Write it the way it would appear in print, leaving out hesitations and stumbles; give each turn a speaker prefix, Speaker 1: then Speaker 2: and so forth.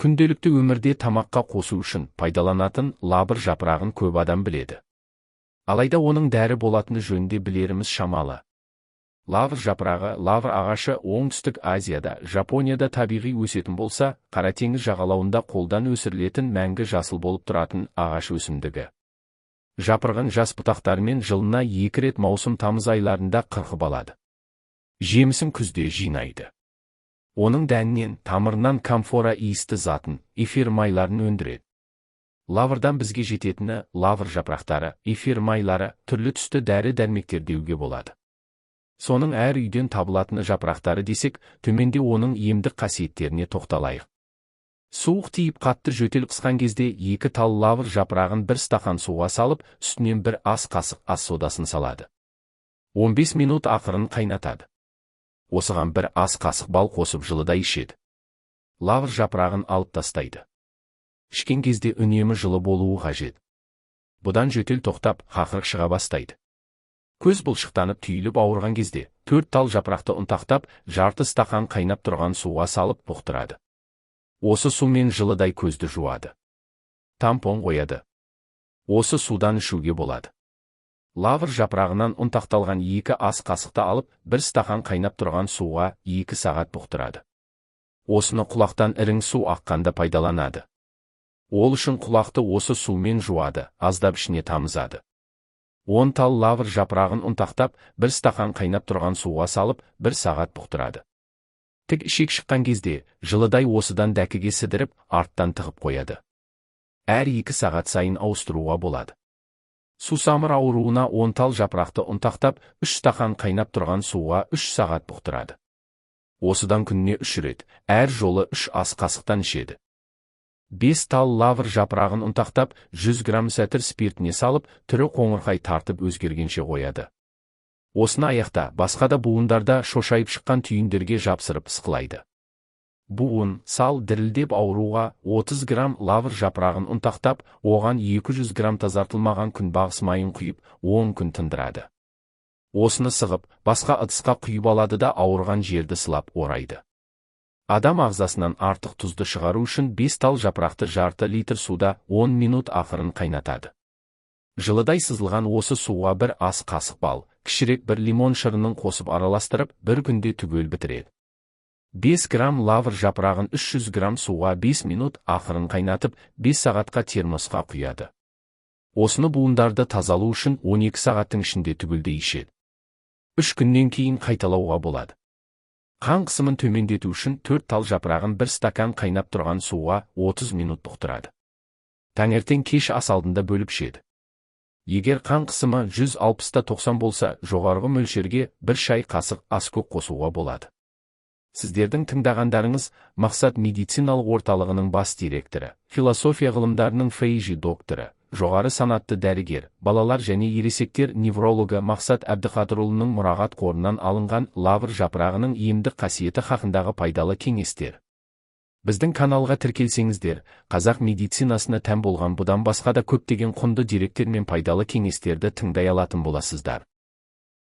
Speaker 1: Күнделікті өмірде тамаққа қосу үшін пайдаланатын лавр жапырағын көп адам біледі. Алайда оның дәрі болатыны жөнінде білеріміз шамалы. Лавр жапырағы, лавр ағашы Оңтүстік Азияда, Жапонияда табиғи өсетін болса, Қара теңіз жағалауында қолдан өсірілетін мәңгі жасыл болып тұратын ағаш өсімдігі. Жапырағын жас бұтақтарымен жылына 2 рет маусым, тамыз айларында қырқып алады. Жемісін күзде жинайды. Оның дәнінен, тамырынан камфора иісті затын, эфир майларын өндіреді. Лаврдан бізге жететіні лавр жапырақтары, эфир майлары, түрлі түсті дәрі-дәрмектер деуге болады. Соның әр үйден табылатыны жапырақтары десек, төменде оның емдік қасиеттеріне тоқталайық. Суық тиіп, қатты жөтел қысқан кезде 2 тал лавр жапырағын 1 стақан суға салып, үстінен 1 ас қасық ас содасын салады. 15 минут ақырын қайнатады. Осыған 1 ас қасық бал қосып жылыдай ішеді. Лавр жапырағын алып тастайды. Ішкен кезде үнемі жылы болуы қажет. Бұдан жөтел тоқтап, қақырық шыға бастайды. Көз бұлшықтанып, түйіліп ауырған кезде 4 тал жапырақты ұнтақтап, жарты стақан қайнап тұрған суға салып бұқтырады. Осы сумен жылыдай көзді жуады. Тампон қояды. Осы судан ішуге болады. Лавр жапырағынан ұнтақталған 2 ас қасықты алып, 1 стақан қайнап тұрған суға 2 сағат бұқтырады. Осыны құлақтан ірің су аққанда пайдаланады. Ол үшін құлақты осы сумен жуады, аздап ішіне тамызады. 10 тал лавр жапырағын ұнтақтап, 1 стақан қайнап тұрған суға салып, 1 сағат бұқтырады. Тік ішек шыққан кезде, жылыдай осыдан дәкіге сідіріп, арттан тығып қояды. Әр 2 сағат сайын ауыстыруға болады. Сусамыр ауруына 10 тал жапырақты ұнтақтап, 3 стақан қайнап тұрған суға 3 сағат бұқтырады. Осыдан күніне 3 рет, әр жолы 3 ас қасықтан ішеді. 5 тал лавр жапырағын ұнтақтап, 100 грамм сәтір спиртіне салып, түрі қоңырқай тартып өзгергенше қояды. Осыны аяқта, басқа да буындарда шошайып шыққан түйіндерге жапсырып ысқылайды. Буын, сал дірілдеп ауруға 30 грамм лавр жапырағын ұнтақтап, оған 200 грамм тазартылмаған күнбағыс майын құйып, 10 күн тындырады. Осыны сығып, басқа ыдысқа құйып алады да ауырған жерді сылап орайды. Адам ағзасынан артық тұзды шығару үшін 5 тал жапырақты жарты литр суда 10 минут ақырын қайнатады. Жылыдай сызылған осы суға 1 ас қасық бал, кішірек 1 лимон шырынын қосып араластырып, бір күнде түгел бітіреді. 5 грамм лавр жапырағын 300 грамм суға 5 минут ақырын қайнатып, 5 сағатқа термосқа құяды. Осыны буындарды тазалу үшін 12 сағаттың ішінде түгелдей ішеді. 3 күннен кейін қайталауға болады. Қан қысымын төмендету үшін 4 тал жапырағын 1 стакан қайнап тұрған суға 30 минут бұқтырады. Таңертең, кеш ас алдында бөліп ішеді. Егер қан қысымы 160-90 болса, жоғарғы мөлшерге 1 шай қасық аскөк қосуға болады. Сіздердің тыңдағандарыңыз Мақсат медициналық орталығының бас директоры, философия ғылымдарының фейжи докторы, жоғары санатты дәрігер, балалар және ересектер неврологы Мақсат Әбдіқадырұлының мұрағат қорынан алынған лавр жапырағының емдік қасиеті хақындағы пайдалы кеңестер. Біздің каналға тіркелсеңіздер, қазақ медицинасына тән болған бұдан басқа да көптеген құнды деректер мен пайдалы кеңестерді тыңдай алатын боласыздар.